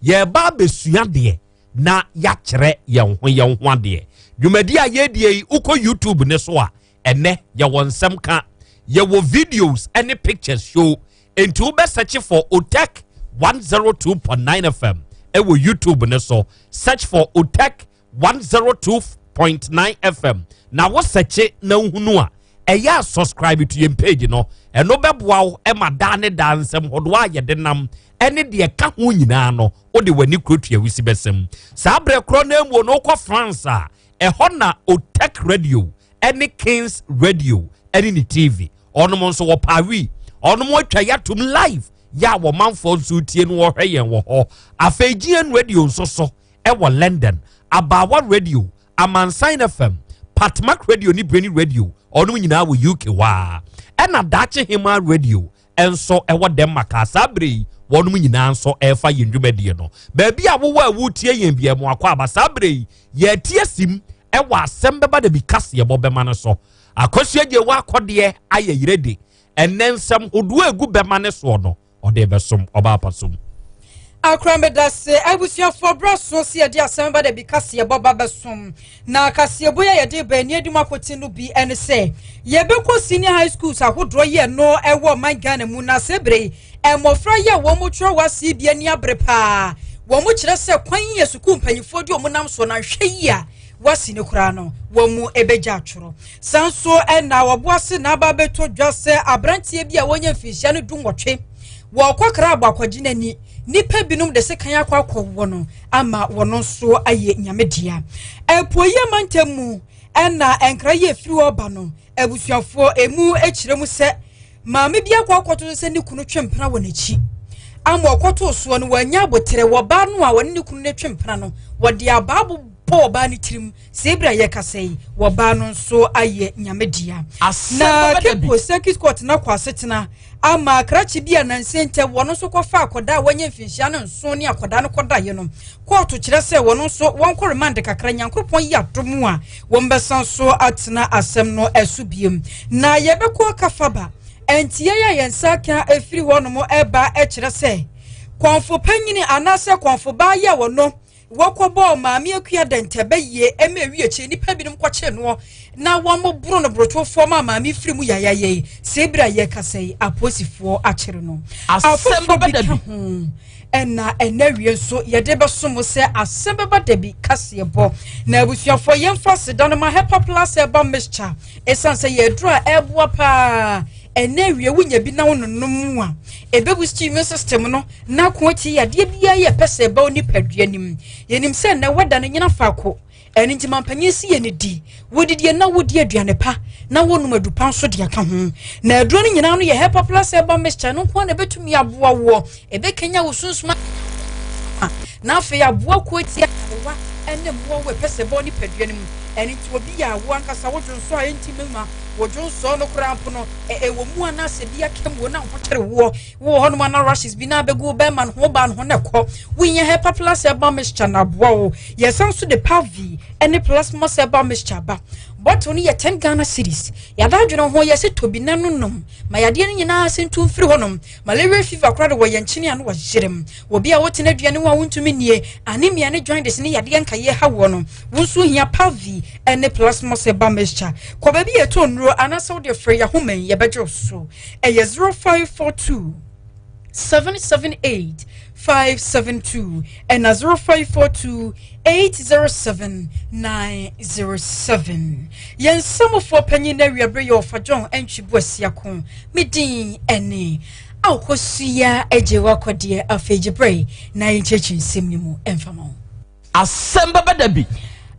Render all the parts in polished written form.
Yɛreba abɛsua deɛ na yɛakyerɛ yɛn ho yɛn ho adeɛ. Dwumadi a yɛredie yi, wokɔ YouTube ne so a, ɛnɛ yɛwɔ nsɛm ka, yɛwɔ videos ne pictures show. Enti wobɛ search for Otec 102.9 FM ɛwɔ YouTube ne so. Search for Otec 102.9 FM na wo search na wohunu a, ɛyɛ a subscribe to yɛn page no. Ɛno bɛboa wo ɛma daa ne daa nsɛm hodoɔ a yɛde nam ɛne deɛ ɛka ho nyinaa no, wode w'ani kuro tua wisi bɛsɛm. Saa berɛ korɔ no mu no, wokɔ France a, ɛhɔ na Otec Radio ɛne Kings Radio ɛne ne TV, ɔnom nso wɔ Paris, ɔnom atwa yɛatom live yɛ a wɔmanfoɔ nso tie no, wɔhwɛ yɛn wɔ hɔ. Afei GN Radio nso so ɛwɔ London, Abawa Radio, Amansan FM, Patmak Radio ne Brainy Radio, ɔnom nyinaa wɔ UK waa, ɛna Daakye Hema Radio nso ɛwɔ Denmark. A saa bere yi wɔnom nyinaa nso ɛrefa yɛn dwumadie no. Baabi a wowɔ a wotie yɛn bia mu akɔ aba, saa bere yi yɛtie sim ɛwɔ asɛm bɛba da bi kaseɛ bɔ bɛma no so. Akosua gye wɔ akɔdeɛ ayɛ yere de ɛnɛ nsɛm hodoɔ egu bɛma ne soɔ no, ɔde bɛsom ɔbaa pa som. Akora, medase. Abusuafoɔ, berɛ so sɛ yɛde asɛm ba da bi kaseɛbɔ ba bɛsom, na kaseɛbɔ yi a yɛde ba ani adim akɔte no bi ɛne sɛ yɛbɛkɔ senior high schools ahodoɔ yɛ no ɛwɔ ɔman Ghana mu. Na sɛ bere yi mmɔfra yi a wɔn mo twerɛ wɔ ase bi ani abere paa, wɔn mo kyerɛ sɛ kwan yi yɛ sukuu mpanyinfoɔ de wɔn nam so na nhwɛ yi a wasi ne koraa no, wɔn mu ɛbɛgya atwerɛ. San so ɛna wɔboase na aba abɛtɔ dwa sɛ aberanteɛ bi a wɔnyɛ mfinhyia no 18 wɔkɔ kra abɔ akɔgye n'ani, nipa binom de sekan akɔ akɔwɔ no ama wɔn nso ayɛ Nyame dea. Apuoyi amantam mu ɛna nkra yi efiri hɔ ba no, abusuafoɔ emu ekyerɛ mu sɛ maame bi akɔ akɔto sɛ ne kunu twe mpena wɔ n'akyi ama ɔkɔtoo soɔ no, wɔanya abotere wɔ baa no a wɔne ne kunu no twe mpena no, wɔde abaa bobɔ ɔbaa no tirim. Sɛ ebira yɛ kasa yi, wɔbaa no nso ayɛ Nyame dea. Na Cape Circuit Court na kɔ asetena ama krakye bi a nansi nkyɛ wɔn nso kɔfa akɔdaa a wɔnyɛ mfinhyia no 7 ne akɔdaa no kɔdaeɛ no, kɔɔto kyerɛ sɛ wɔn nso wɔnkɔ remand kakra. Nyankoropɔn yi adom a, wɔn bɛsan so atena asɛm no ɛso biem. Na yɛbɛkɔ Kafaba ntia yi a yɛn nsa ka efiri hɔnom ɛba ɛkyerɛ sɛ kɔnfo panyini anaasɛ kɔnfo baa yi a wɔno wɔkɔbɔɔ Maame Akua dɛntɛbɛ yie ɛma ewi akyi nipa binom kɔkye noɔ na wɔn boro no borotofoɔ ma maame firi mu yayayɛ yi, sɛ ebira yɛ kasa yi, apolisifoɔ akyere no. Afoforɔ bi ka ho ɛna ɛnɛ wie nso yɛde bɛsom sɛ asɛm bɛba da bi kaseɛ bɔ. Na abusuafoɔ, yɛmfa seda no ma Hepa Plus Herbal Mixture, ɛsiane sɛ yɛduro a ɛboa paa. Ɛnɛ wie wonya bi na wononom mu a, ɛbɛboost immune system no na ko akyi yadeɛ biara yɛ pɛ sɛ ɛbɛ wo nipadua nim. Yɛnim sɛ nnɛ wada no nyina faako, ɛno nti mampanyin si yɛ ne di wodidie na wodi aduane pa na wonom adupa nso de aka ho. Na aduro no nyinaa no yɛ Hepa Plus Herbal Mixture no nko a na ɛbɛtumi aboa woɔ, ɛbɛkanya wo sunsuma na afei aboa ko atia adewa ne mmoa wo ɛpɛ sɛ ɛbɔ nipadua no mu. Ɛno nti obi yɛ awo ankasa wodwo nso a ɛnti ma wodwo nsɔɔ no koraa mpo no, ɛwɔ mu anaasɛ bi aka mu na ho kyere woɔ wowɔ hɔnom ana rashes bi na abɛgu wo bɛrima no ho ba no ho na ɛkɔ, wonya Hepa Plus Herbal Mixture na aboa wo. Yɛsan so de Pavi ne Plasma Herbal Mixture ba. Bottle no yɛ 10 Ghana cedis. Yɛada adwene ho yɛsɛ tɔ bi na no nom ma yadeɛ no nyinaa sɛ ntu mfiri hɔnom. Malaria fever koraa de wɔ yɛn nkyene a no wɔyerem wɔ bi a wotena aduane ho a wontumi nnie, anemia ne jaundice ne yadeɛ nkayɛ ha woɔ no, wo nso hia Pavi ne Plasma Herbal Mixture. Kɔ baabi yɛ ɛtɔ nnuro anaasɛ wode frɛ yɛahoma yi, yɛbɛgye wo so. Ɛyɛ 0542 778 572 ɛna 0542 807 907. Yɛn nsɛmfoɔ panyin no awiabere yɛ Ɔfa John Antwi Boasiako. Me din ɛne Akosua Agye Wakɔdeɛ. Afei gye berɛ na yɛnkyerɛkyerɛ nsɛm no mu ɛmfa ma wo. Asɛm bɛbɛ da bi.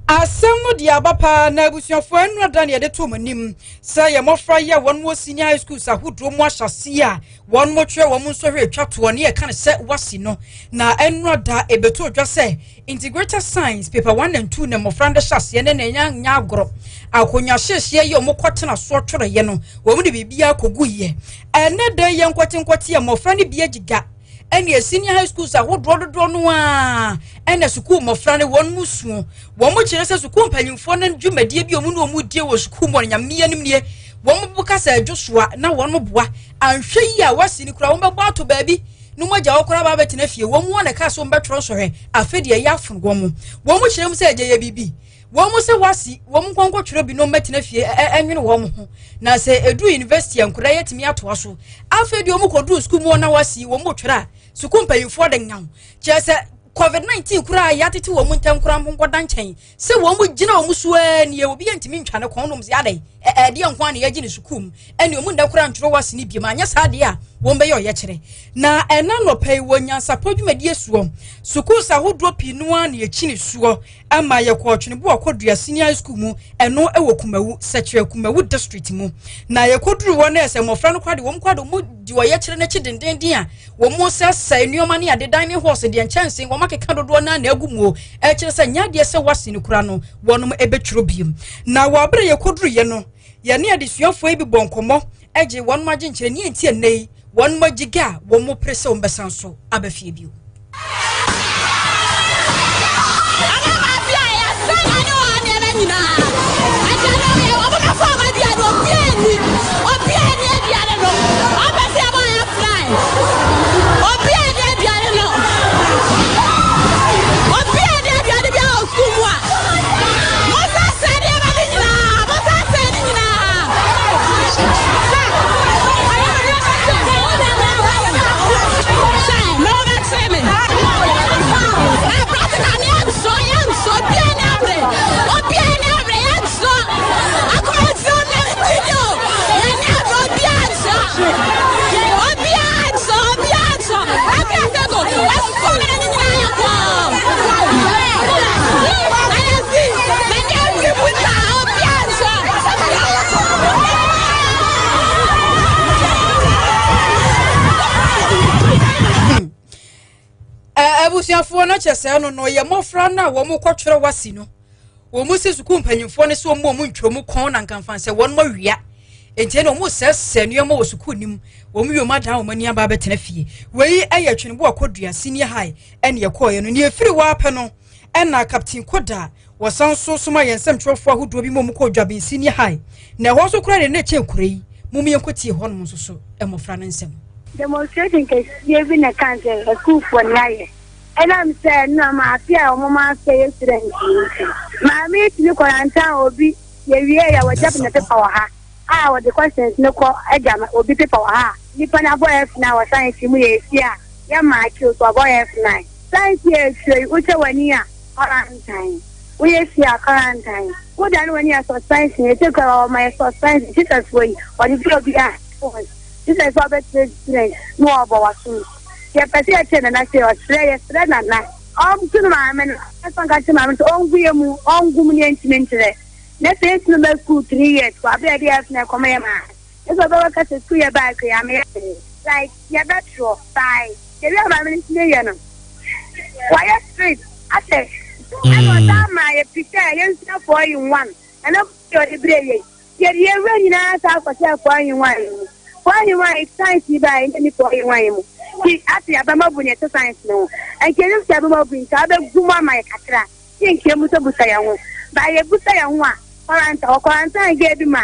Asɛm no deɛ aba paa. Na abusuafoɔ, nnura da ne yɛde to mo anim sɛ yɛ mmɔfra yi a wɔn wɔ senior high schools ahodoɔ mu ahyɛseɛ a wɔn mo twerɛ wɔn nsɔhwɛ atwa toɔ ne yɛka no sɛ wasi no. Na nnura da ɛbɛto dwa sɛ integrated science paper 1 and 2 na mmɔfra no de hyɛ aseɛ ne na ɛnya nya agorɔ akonnwa hyehyɛ yi a wɔn kɔtena soɔ twerɛeɛ no, wɔn de biribiara kɔgu yɛ. Ɛnɛ da yɛ nkɔte nkɔte a mmɔfra no bi agyiga ɛne senior high schools ahodoɔ dodoɔ no a ɛna sukuu mmɔfra no wɔn mu suo. Wɔn mo kyerɛ sɛ sukuu mpanyinfoɔ no dwumadie bi a wɔn ne wɔn die wɔ sukuu mu no, Nyame anim nie, wɔn mo kasa adwo soa na wɔn mo boa anhwɛ yi a wasi no kura wɔn bɛbɔ ato baabi. No mu agya hɔ koraa ba abɛtena fie. Wɔn mu na ɛka so wɔbɛtwerɛ nsɔhwɛ. Afei deɛ ɛyɛ afono wɔn mo. Wɔn mu kyerɛ mu sɛ ɛgya yɛ biribi. Wɔn mu sɛ wasi wɔn nkɔnkɔ twerɛ bi na wɔbɛtena fie ɛnwene wɔn ho. Na sɛ ɛduru university a nkwadaa yɛtumi atoa so. Afei deɛ wɔn kɔduru sukuu mu na wasi wɔn mu twerɛ a sukuu mpanyinfoɔ de nyaw. Kyerɛ sɛ COVID-19 koraa yɛatete wɔn mu ntɛm koraa nkɔda nkyɛn sɛ wɔn mu gyina wɔn so ara nie obi ntumi ntwa ne kɔn nom sɛ adɛn ɛdeɛ nko ara na yɛgye ne sukuu mu ɛne wɔn nda koraa ntwerɛ wɔ asene biem anyɛ saa deɛ a wɔn bɛyɛ ɔyɛkyerɛ na ɛna nɔpɛ yi wɔ nyansapɔ dwumadie soɔ sukuus ahodoɔ pii no ara na yɛkyi ne soɔ ama yɛkɔ Ɔtwenebo Akɔdua Senior High School mu ɛno ɛwɔ Kumawu Sɛkyerɛ Kumawu district mu na yɛkɔduru hɔ no ɛsɛ mmɔfra no koraa de wɔn koraa de wɔn di ɔyɛkyerɛ n'akyi dendenden a wɔn sɛsɛe nneɛma ne ade dining halls deɛ nkyɛnse wɔn akeka dodoɔ naa na agu mu o ɛkyerɛ sɛ nyɛ adeɛ sɛ wasi no kora no wɔnom ɛbɛtwerɛ biem na wɔ abere yɛkɔduru yɛ no yɛne adesuafoɔ yi bi bɔ nkɔmmɔ gye wɔn agye nkyerɛ ne nti ɛnnɛ yi wɔn agye ga a wɔn pere sɛ wɔn bɛsan so aba fie bio. Abusuafoɔ no kyɛ sɛ no no yɛ mmɔfra no a wɔn kɔtwerɛ wasi no wɔn si sukuu mpanyinfoɔ no sɛ wɔn wɔn ntwa mu kɔn na nkanfan sɛ wɔn awia nti na wɔn sɛsɛ nneɛma wɔ sukuu nim wɔn wie wɔn adan wɔn ani aba abɛtena fie wei yɛ Tweneboa Kodua senior high ɛne ɛkɔɔyɛ no nea efiri hɔ apɛ no ɛna Captain Koda wɔsan nso soma yɛn nsɛmtwerɛfoɔ ahodoɔ bi ma wɔn kɔɔ Dwabin senior high na ɛhɔ nso koraa deɛ na ɛkyɛn kure yi mom yɛn kɔ tie hɔnom nso so mmɔfra no nsɛm. Demonstration kɛseɛ bi na ɛka sɛ asukuufoɔ no ayɛ ɛnam sɛ nam afe a wɔn asɛ yɛ student nti. Maame yi tumi quarantine obi yɛwie yɛ wɔgya ne paper wɔ ha a wɔde questions no kɔ agya obi paper wɔ ha a nipa no abɔ F9 wɔ science mu yɛ esie a yɛ mark o so ɔbɔ F9. Science yɛ esuo yi wohyɛ w'ani a quarantine woyɛ fie a quarantine wodane w'ani a suspension ɛsɛ kura wɔma yɛ suspension teachers wɔ yi wɔde fi obi a phones teachers wɔ abɛkyerɛ student na wɔbɔ w'asom yɛpɛ sɛ yɛkyerɛ nana sɛ ɔsrɛ yɛsrɛ nana ɔnto no maame no ɛsɛ nka kyerɛ maame no sɛ ɔngu yɛ mu ɔngu mu ne yɛntumi nkyerɛ na sɛ yɛtumi bɛ school 3 years kɔ abɛ yɛde yɛ na ɛkɔmɔ yɛ maa ɛsɛ ɔbɛwɔ kasa school yɛ baa kɔ yɛ ameyɛ like yɛbɛtorɔ bye yɛwi a maame no tumi yɛ no wɔyɛ street asɛ ɛna ɔsan maa yɛ pi sɛ yɛnsua 4 in 1 ɛna yɛ ɔde bere yɛ yɛde yɛwura nyinaa saa akɔhyɛ 4 in 1 mu 4 in 1 science yi baa yɛ ne 4 in 1 mu ti ase abɛma bu ne ɛte science no ho nkɛnim sɛ abɛma bu nka abɛgu mu ama yɛ kakra yɛ nkyɛn mu sɛ busa yɛn ho ba yɛ busa yɛn ho a quarantine wɔ quarantine gɛ bi ma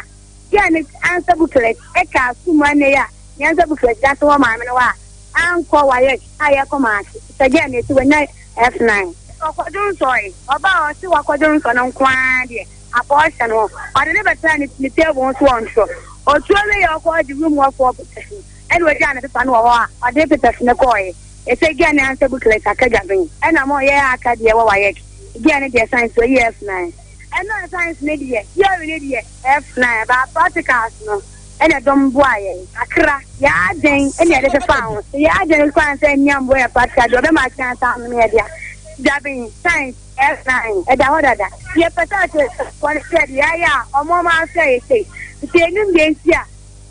gɛ ne answer booklet ɛka sukuu mu anɛ yɛ a ne answer booklet da so wɔ maame no hɔ a ankɔ wayɛ a yɛkɔ maake sɛ gɛ ne ti wɔnya F9 ɔkɔdwo nsɔe ɔba a ɔse wakɔdwo nsɔ no nko ara deɛ apɔ ɔhyɛ no ɔde ne bɛtena ne table ho so ɔntwerɛ otuo wei yɛ ɔkɔ ɔgye room hɔ foɔ papers no ɛna ogyaa ne paper no wɔ hɔ a ɔde papers no kɔɔɛ ɛsɛ gɛ ne answer booklet aka dwaben ɛna mo yɛ aka deɛ wɔ wayɛ gɛ ne deɛ science wɔyi F9 ɛna science ne deɛ theory ne deɛ F9 ba practicals no ɛna dɔm boa yɛn kakra yɛ adwen ɛna yɛde fefa ho yɛ adwen kwan sɛ nnia mboa yɛ practical deɛ ɔbɛma akyerɛ ansa ano yɛ dea dwaben science F9 ɛda hɔ dada yɛpɛ sɛ ɔkyerɛ no sɛ deɛ ayɛ a ɔmo ɔmo asɛ yɛ sei nti enim deɛ nti a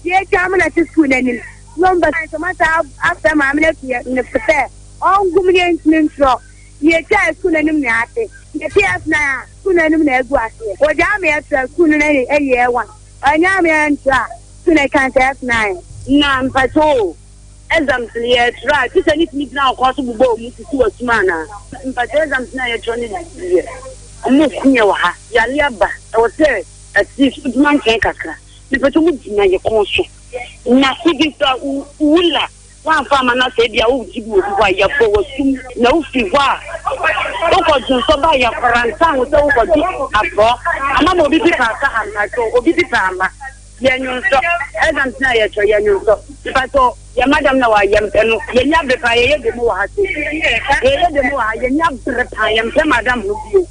yɛatwa ama no ate sukuu n'anim na ɔmo bɛ sɛ ɔmo asa afrɛ maame no atu yɛ ne sɛ ɔngum ne ntumi ntwerɛ yɛtwa sukuu n'anim na ate yɛte F9 a sukuu n'anim na egu aseɛ wɔgya ama yɛtwerɛ sukuu no na ɛyɛ ɛwa ɔnyɛ ama yɛntwerɛ a sukuu no ɛka sɛ F9. Na mpakyɛ o, exams no yɛtwerɛ a teacher no tumi gyina ɔkwan so bobɔ ɔmu sisi wɔ sum anaa? Mpakyɛ exams no a yɛtwerɛ no deɛ ɔmo ku yɛ wɔ ha yare aba ɛwɔ sɛ at least wogyina nkyɛn kakra mepakyɛ ɔmo gyina yɛ kɔn so na wodi kura wula. Woamfa amma na sɛ ebia wogye bi wɔ obi hɔ a, yɛbɔ w'asom na wofiri hɔ a, wokɔ dwonsɔ ba a, yɛkwarantan wo sɛ wokɔgye aporɔ ama ma obi pepa asa ha. Mpakyɛw, obi pepa ama. Yɛnwonsɔ. Exams no a yɛtwerɛ, yɛnwonsɔ. Mpakyɛw, yɛn madam na wa, yɛmpɛ no. Yɛnni abere paa, yɛyɛ demo wɔ ha sei. Yɛyɛ demo wɔ ha, yɛnni abere paa, yɛmpɛ madam no bio.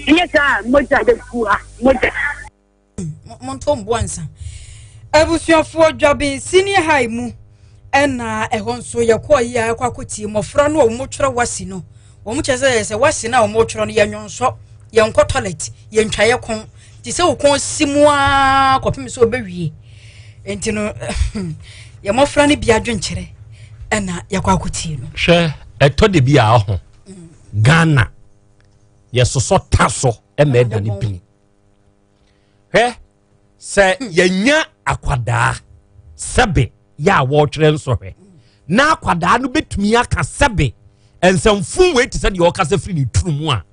Ɛnyɛ saa a, mogya bɛgu ha, mogya. Monto mboa nsa. Abusuafoɔ, Dwaben Senior High mu ɛna ɛhɔ nso yɛkɔɔ yi a ɛkɔ akɔtie mmɔfra no a wɔtwerɛ wasi no. Wɔn kyerɛ sɛ sɛ wasi no a wɔtwerɛ no, yɛnwonsɔ, yɛnkɔ toilet, yɛntwa yɛ kɔn nti sɛ wo kɔn si mu ara kɔpem sɛ wɔbɛwie. Nti no yɛ mmɔfra no bi adwenkyerɛ ɛna yɛkɔ akɔtie no. Hwɛ, ɛtɔ de bi a ɔho Ghana yɛsosɔ ta so ɛma ɛda ne bini. Hwɛ, sɛ yɛnya akwadaa sɛbe yɛ a wɔretwerɛ nsɔhwɛ na akwadaa no bɛtumi aka sɛbe nsɛmfo wei te sɛ deɛ ɔkasa firi ne turu mu a,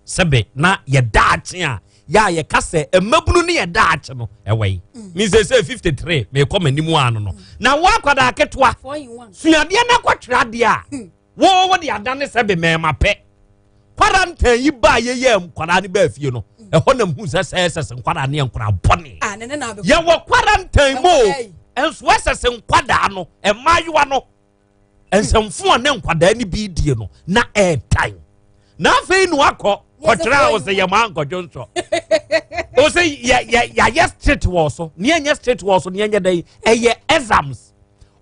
sɛbe na yɛdaakye a yɛ a yɛka sɛ mmabunu ne yɛdaakye no ɛwɔ yi. Me sɛ 53 mekɔ m'anim ano no na wo akwadaa ketewa suadeɛ no akɔtwerɛ adeɛ a wo wo de adane sɛbe mɛɛma pɛ. Quarantine yi baa yɛyɛ nkwadaa no baa fie no, ɛhɔ na muhu sɛ sɛ ɛsɛ nkwadaa ne nkwadaa bɔne. Yɛwɔ quarantine mu o, nso ɛsɛ sɛ nkwadaa no, mmaayewa no, nsɛmfo a ne nkwadaa no bi die no na ɛɛtan. Na afei no akɔ kɔtwerɛ a ɔsɛ yɛ maa nkɔdwo nsɔ ɔsɛ yɛ yɛ yɛayɛ street wɔ so ne yɛnyɛ street wɔ so ne yɛnyɛ dɛ ɛyɛ exams.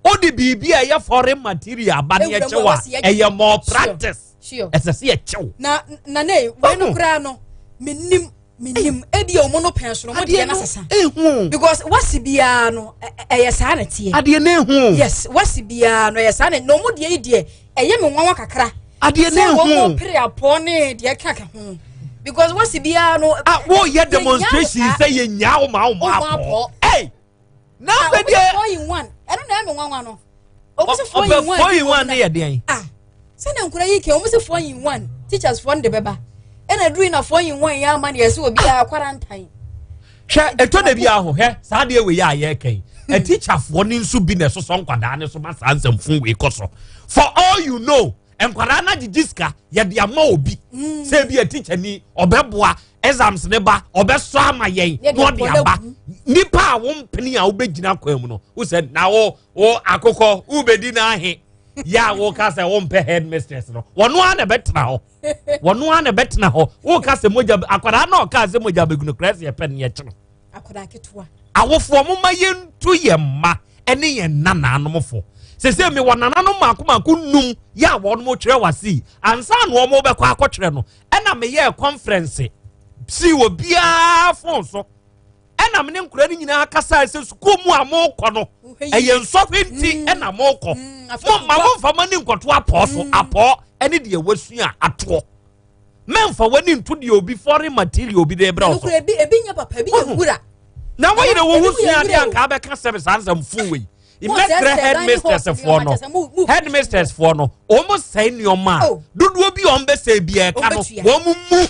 Wode biribi a ɛyɛ foreign material aba ne ɛkyɛw a ɛyɛ more practice, ɛsɛ sɛ yɛkyɛw. Na na ne wei no koraa no, menim menim ebi a wɔn no pɛn so no wɔn deɛ na sesa because wasi biara no ɛyɛ saa na teɛ. Adeɛ na ehu. Yes, wasi biara no ɛyɛ saa na wɔn deɛ yi deɛ ɛyɛ mi nwanwa kakra. Adeɛ na ehu. Sɛ wɔn pere apɔ ne deɛ kaka ho because wasi biara no. Ah, wɔyɛ demonstration sɛ yɛ nyaa wɔn a wɔn apɔ. Ɛy. Na afɛ deɛ. 4 in 1 ɛno na ɛmi nwanwa no. Wɔn sɛ 4 in 1. 4 in 1 ne yɛ deɛn. Ah, sɛnɛ nkura yi kɛ wɔn sɛ 4 in 1 teachers foɔ no de bɛba ɛna duru yi na 4 in 1 yɛ ama ne yɛ sɛ obi a quarantine. Hwɛ, ɛtɔ da bi aho hwɛ saa adeɛ wei a yɛreka yi, atikyafoɔ no nso bi na ɛsosɔ nkwadaa no so ma saa nsɛmfo wei kɔ so. For all you know, nkwadaa no agyegye sika yɛde ama obi sɛ ebi atikyani ɔbɛboa exams ne ba ɔbɛsɔ ama yɛn na ɔde aba. Nipa a wompene a wobɛgyina kwan mu no, wosɛ na wo wo akokɔ wobɛdi n'ahe yɛ a woka sɛ wompɛ headmistress no, wɔno ara na ɛbɛtena hɔ, wɔno ara na ɛbɛtena hɔ. Woka sɛ mogya akwadaa na ɔka sɛ mogya bɛgu no koraa sɛ yɛpɛ no yɛkye no. Akwadaa ketewa. Awofoɔ, moma yɛntu yɛn mma ne yɛn nananom fo. Sese mewɔ nananom mako mako num yɛ a wɔn twerɛ wase ansa na wɔn bɛkɔ akɔtwerɛ no, ɛna meyɛɛ conference si wɔ biara phone so, ɛna me ne nkora no nyinaa kasa sɛ sukuu mu a mokɔ no ɛyɛ nsɔhwɛ nti ɛna mokɔ, mo ma momfa mo ani nkɔto apɔɔ so, apɔɔ ɛne deɛ wasua atoɔ, mɛmfa w'ani nto deɛ obi foreign material obi de brɛ wo so. Ebi nyɛ papa, ebi yɛ wura. Na woyere wo ho sua adeɛ anka abɛka sɛbe saa nsɛm fo wei. Mɛsrɛ headmistress foɔ no, headmistress foɔ no, wɔn sɛe nneɛma a dodoɔ bi a wɔn bɛsɛe bi a ɛka no wɔn mu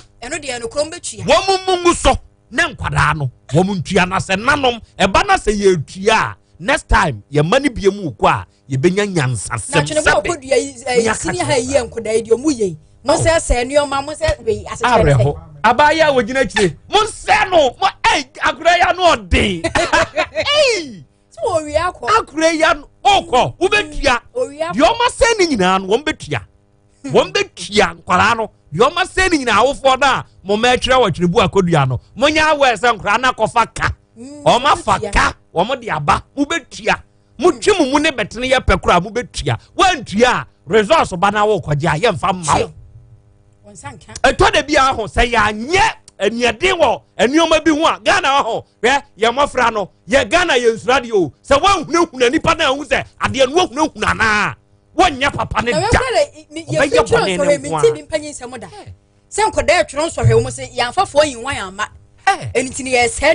wɔn mu ngu so na nkwadaa no wɔn ntua. Na sɛ nanom ɛba na sɛ yɛtua a, next time yɛn mma no bie mu kɔ a yɛbɛnya nyansasɛm. Na twene bɔ ɔkɔdua yi sini ha yi yɛ nkɔda yi deɛ ɔmu yɛ mo sɛ sɛ nneɛma mo sɛ wei asekyerɛ sɛ awerɛho abaayɛ a wɔgyina akyire mo nsɛ no mo ɛy akora yi ano ɔden ɛy sɛ wɔwia akɔ akora yi ano ɔkɔ wobɛtua deɛ ɔma sɛ ne nyinaa no, wɔn bɛtua, wɔn bɛtua nkwaraa no deɛ ɔma sɛ ne nyinaa. Awofoɔ no a mo mma atwerɛ wɔ twerɛbu akɔdua no, monyɛ awɔ sɛ nkwaraa no akɔfa ka, ɔma fa ka wɔn de aba, mobɛtua. Motwe mo mu ne bɛtene yɛ pɛ koraa mobɛtua. Woantua a, results ba na wokɔgye a yɛmfa mma wo. Ɛtɔ da bi aho sɛ yɛanyɛ aniɛden wɔ nneɛma bi ho a, Ghana ho hwɛ yɛn mmɔfra no yɛ Ghana yɛ nsura deɛ o, sɛ woanhunahuna nipa no ahu sɛ adeɛ no woahunahuna anaa wɔnyɛ papa ne da ɔbɛyɛ bɔne ne nko a sɛ nkɔdaa atwerɛ nsɔhwɛ wɔ mu sɛ yɛamfa foɔ yi wan ama ɛno nti no yɛsɛe.